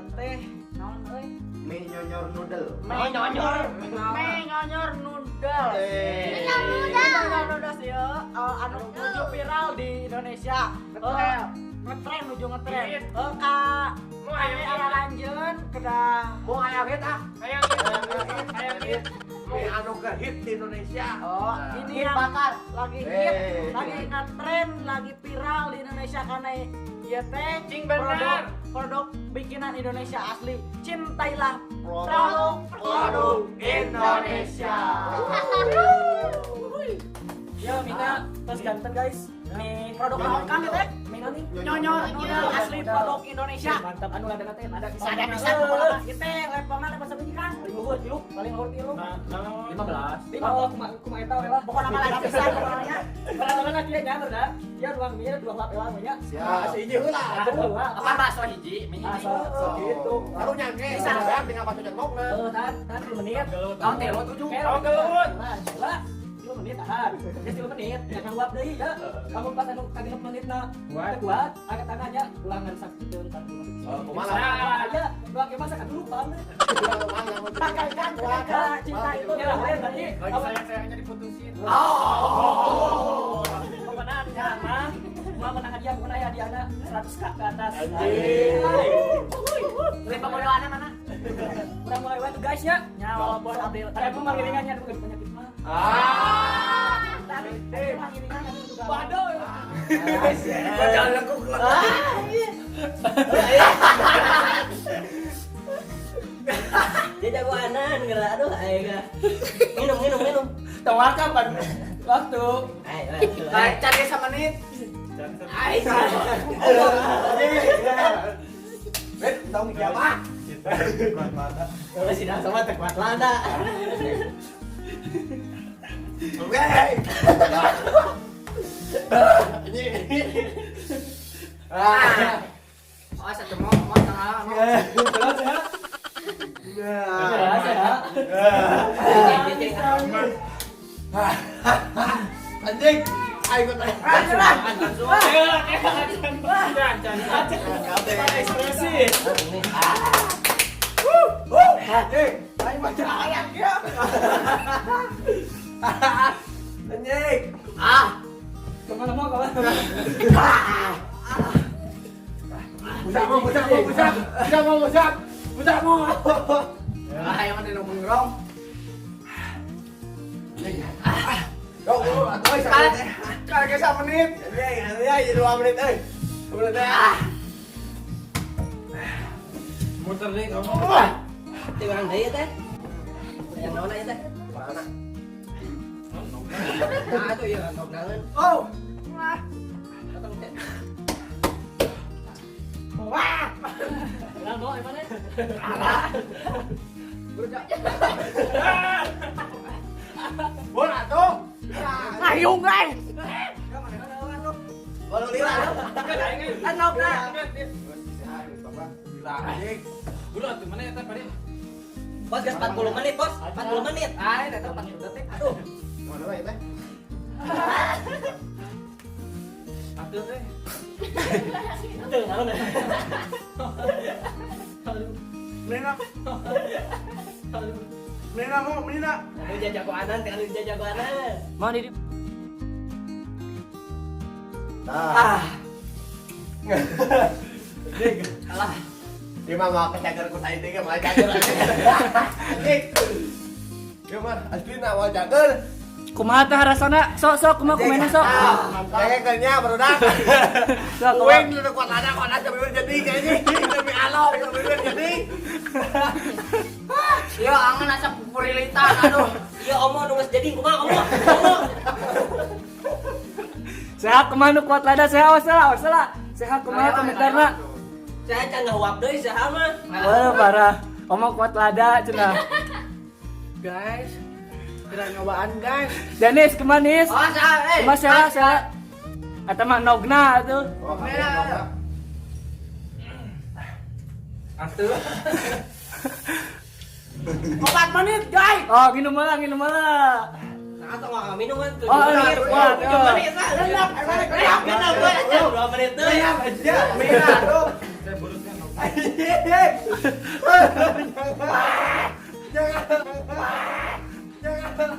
Eta teh naon euy? Mie nyonyor noodle. Mie nyonyor. Mie nyonyor noodle. Eh. Mie nyonyor noodles ya, anu nuju viral di Indonesia. Ngetren. Ngetren, nuju ngetren. Hit. Ka Mau kami ayam aya lanjeun kedah Mau ayam hit ah. Ayam hit. Ayam hit. Mie anu ke hit di Indonesia. Oh, Nah. ini Hit yang bakar. lagi hit, Eh. lagi ngetren, lagi viral di Indonesia karena ieu teh Cing bener. produk produk bikinan Indonesia asli. Cintailah Produk produk Indonesia. Ya, Mina, terus ganteng, guys. Nih, Produk naon kan teh? Mina nih. Nyonyor noodle asli produk Indonesia. Mantap, anu ada teh, ada Ada bisa pokoknya mah. Ieu teh levelna level sabaraha, Kang? Paling luhur tilu, paling luhur tilu. 15. Oh, kumaha kumaha eta we lah. Pokokna mah lagi pisan pokoknya. Padahal kieu nya berda. Ya ruang mie dua lap elang nya. Siap. Hiji heula. Dua. Apa bakso hiji, mie Ah, hiji. so, so gitu. Baru nyangke, Bisa. bisa tinggal bakso jengkokna. Eh, tahan, tahan 10 menit. Tahun telo tujuh. Oke, Tahun gelut. Nah, coba 3 menit tahan. Geus 3 menit, jangan luap deui ya. Kamu pas anu ka 6 menit na Kuat. teu kuat, angkat tangannya ulangan sakitu kan. Oh, kumaha? Nah, ya, doang ge masa kadurupan. Pakai kan ketika cinta itu Ya, lain berarti. Lagi sayang-sayangnya diputusin. Oh. Pokoknya mah mau menang hadiah, pokoknya aya hadiahna 100 k ke atas. Anjing. Beli pemodalannya mana? Urang mulai wae tuh, guys, ya. Ya walaupun abdi Ada pun mangiringannya aduh penyakit mah. Ah. Tapi tapi mangiringan tapi juga. Waduh. Kok jalan lekuk lekuk. Dia jagoanan geura, aduh aing. Minum minum minum. Tong kapan waktu. Ayo, ayo. Cari sama menit. Ayo. Bet, tong siapa? Kalau sidang sama teh kuat lada. Oke. Ini. Ah. Oh, satu mau mau tengah mau. Sehat sehat. Sehat sehat. Anjing. Ayo ikut ayo. Langsung. Ekspresi. Anjing. Ayo baca ayam ya. Anjing. Ah, Kemana mau kemana? Busak mau, busak mau, busak. Busak mau, busak. Busak mau. ah yang ada nongkrong. Yo, atuh euy Sekali sakit. sekali sama menit. Anjing, anjing, 2 menit euy. 2 menit ah. Muter deh kamu. Teh urang deui teh. Yang naon aya teh? Mana? Nah, atuh ieu ntok naon. Oh. Datang teh. Wah. Kenal mau emang Bol atuh. Ngayung guys. Bol lila. Enok nah. Lila anjing. Dulu atuh mana eta tadi? Bos geus 40 menit, Bos. 40 menit. Ah, eta 40 detik. Aduh. Mana wae teh? Atuh teh. Tuh, naon ya? Melina. Melina mau, Melina. Anu jagoanan teh, anu jagoanan. Mau di Nah. Ah, Anjing. alah. Dia mah mau kecager ku saing teh mah cager. Anjing. Dia mah asli na mau cager. Kumaha teh rasana? Sok sok kumaha kumaha sok. Kayak kayaknya barudak. Sok kumaha. Uing lu kuat lada kuat lada sampai jadi kayaknya demi Allah sampai jadi. Ya angan asa purilitan aduh. Iya omo nu geus jadi kumaha omo? Omo. Sehat kumaha nu kuat lada sehat awas lah, awas lah. Sehat kumaha komentarna? Saya can ngahuap deui saha mah. Wah, parah. Omo kuat lada cenah. Guys, tidak nyobaan guys. Danis kemanis. Oh, saha eh. Kumaha sehat sehat. Eta mah nogna atuh. Oh, Melina. Atuh. 4 menit guys. Oh, nginum lah, nginum lah. Nah, atau nggak minuman tuh. Oh, iya, kuat. 7 menit lah. Genap, Genap, gue aja 2 menit deui. Genap aja. Mina tuh. Jangan. Jangan.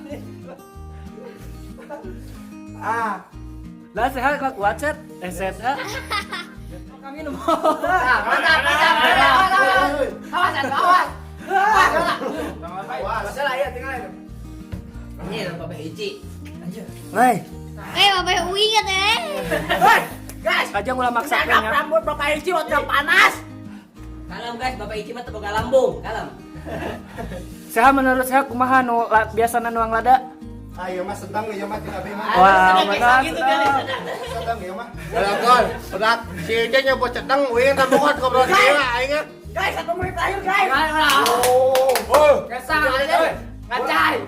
Ah. Lah sehat kelakuan set. Set ha. Kami nemu. Mantap, mantap, mantap. Awas, awas. Awas. Salah ya tinggal itu. Ini Bapak Ici. Hei. Bapak Uwi ya teh. Hei, guys. Kajang ulah maksa nya. Rambut Bapak Ici waktu panas. Kalem guys, Bapak Ici mah teu boga lambung, kalem. Sehat menurut saya kumaha nu biasana nuang lada? Ayo mah sedang ieu mah cenah mah. Wah, mana sedang ieu mah. Udah, udah si Ece nyoba cedeng uing tambah ngobrol kieu aing. Guys, 1 menit terakhir guys. Oh, oh. Kesang aja. Ngacai.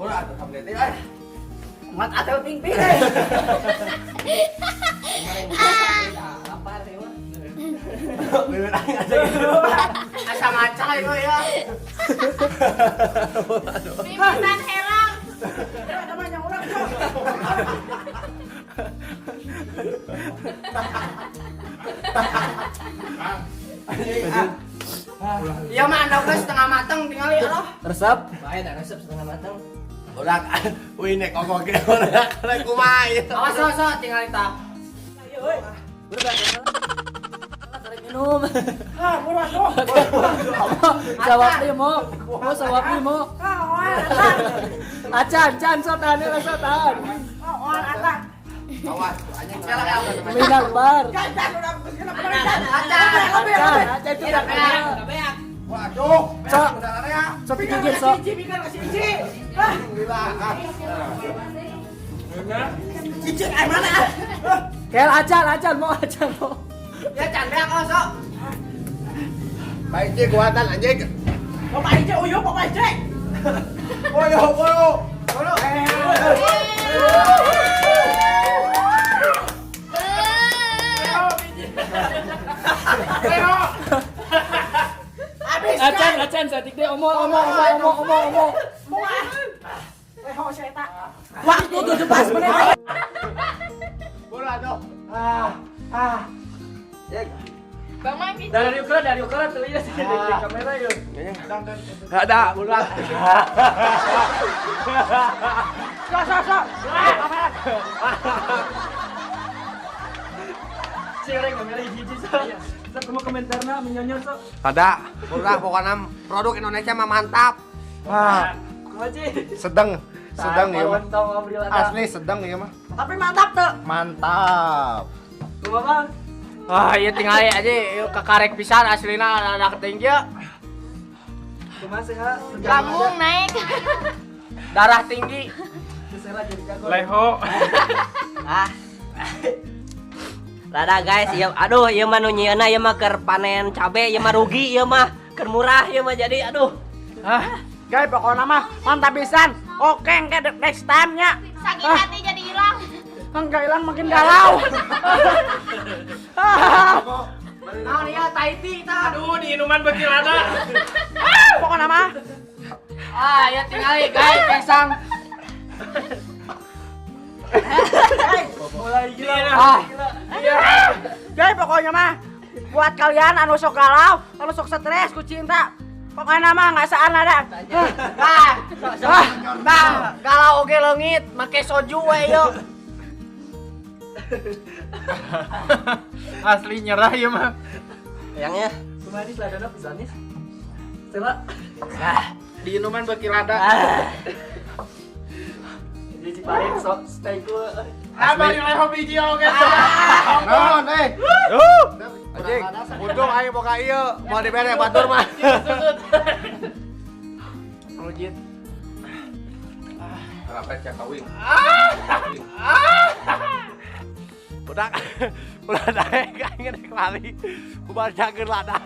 Ulah atuh kamlete euy. Mat atel ping-ping. Lapar ieu mah. Bener aing aja gitu. Asa ngacai mah ya. Mimisan herang. Ada banyak orang. Iya mah anda udah setengah mateng tinggal ya loh. Resep? Bae dah resep setengah mateng. Udah, wih nek kok ge udah rek kumaha ieu. Awas awas tinggal kita. Ayo euy. Udah minum. Ah, murah tuh. Sawap mo. Mo sawap mo. Acan, can sotan, sotan. Oh, acan. Awas, anjing. Minang bar. Acan, acan, acan itu beak. Waduh, sok. Sok digigit sok. Cici, mana? Kel acan, acan mau acan mau. Ya can beak oh sok. Baik Ci kuatan anjing. Bapak Ice uyuh Bapak Ice. Uyuh, uyuh. Uyuh. Acan, acan satik deh omong, omong, omong, omong, omong, omong. Leho saya tak. Waktu 17 menit. Bola tuh. Ah, ah. Bang Mang dari ukuran tuh ya sih di kamera yuk. Enggak ada, bola. Sok, sok, sok. Cireng kamera hiji sok. Sok kamu komentarna menyonyor sok. Ada, bola pokoknya produk Indonesia mah mantap. Wah. Sedang, sedang ya mah. Asli sedang ya mah. Tapi mantap tuh. Mantap. Kumaha Bang? Wah, iya tinggal aja yuk kekarek pisan aslina ada ketinggi ya. Kumaha sehat? Lambung naik. Darah tinggi. Leho. Ah. Lada guys, ieu aduh ieu mah nu nyieunna ieu mah keur panen cabe ieu mah rugi ieu mah keur murah ieu mah jadi aduh. Ah, guys pokoknya mah mantap pisan. Oke, engke next time nya. Sakit hati jadi hilang. Enggak hilang makin galau. Naon ieu Tahiti tah. Aduh, di minuman beuki lada. Pokoknya mah. Ah, ya tinggal guys pesang. Mulai gila. Ah. Guys, pokoknya mah buat kalian anu sok galau, anu sok stres ku cinta. Pokoknya mah enggak saan ada. Ah, nah, galau oge leungit, make soju we ieu. Asli nyerah ya mah. Yangnya. Kumaha nih ladana pisan nih? Coba. Ah, di minuman beuki lada. Jadi paling sok stay ku. Ah, bari leho biji oge. Naon eh? Anjing, untung aing boga ieu, moal dibere batur mah. Rujit. Rapat cak kawin. Udah, udah daek aing rek lari. Bubar jager lada.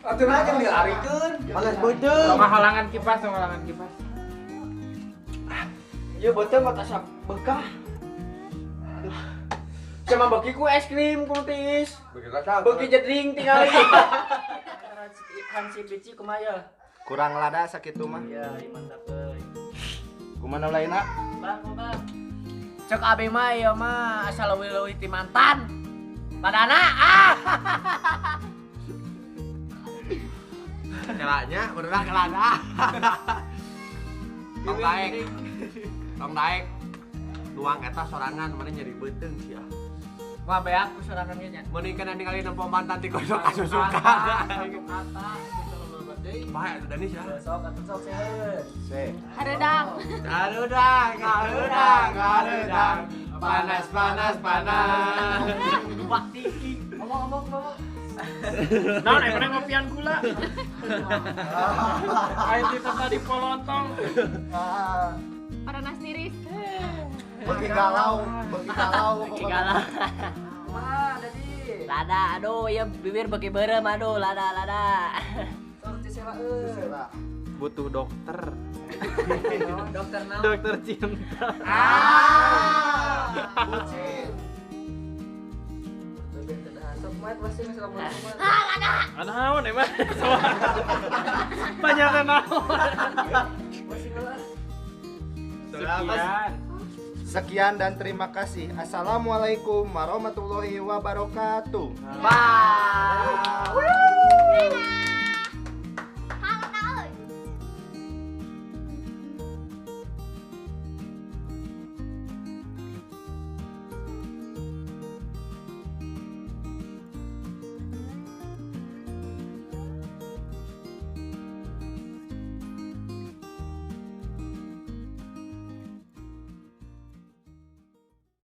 Atuh aja dilarikeun. Males beuteung. Sama halangan kipas, sama halangan kipas. Ieu beuteung mah asa bekah. Aduh. Sama beuki ku es krim ku tiis. Beuki jedring tingali. Hansip bici kumaha ya? Kurang lada sakitu mah. Iya, mantap euy. Kumaha lainna? Bang, bang. Cek abi mah ieu mah asa leuwih-leuwih ti mantan. Ladana ah. Celanya berenang ke lada. Tong daek. Tong daek. Nuang eta sorangan mana nyeri beuteung sia. Wah beak ku sorangan ge nya. Mending kana ningali nempo mantan ti kosok kasusukan. Bae atuh Danis ya. Sok atuh sok seheut. Se. Hareudang. Hareudang, hareudang, hareudang. Panas, panas, panas. Wah tiki. Ngomong ngomong. Naon emang ngopian gula. Aing ti tadi polotong. Paranas tiris. Beuki galau, beuki galau, Beuki galau. Wah, tadi. Lada, aduh, ya bibir beuki beureum, aduh, lada, lada. Sok cisela euy. Butuh dokter. Dokter naon? Dokter cinta. Ah! Bucin. Sok mah pasti geus lamun. Ah, lada. Naon emang? Banyak naon. Sekian. Sekian dan terima kasih. Assalamualaikum warahmatullahi wabarakatuh. Bye. Dadah.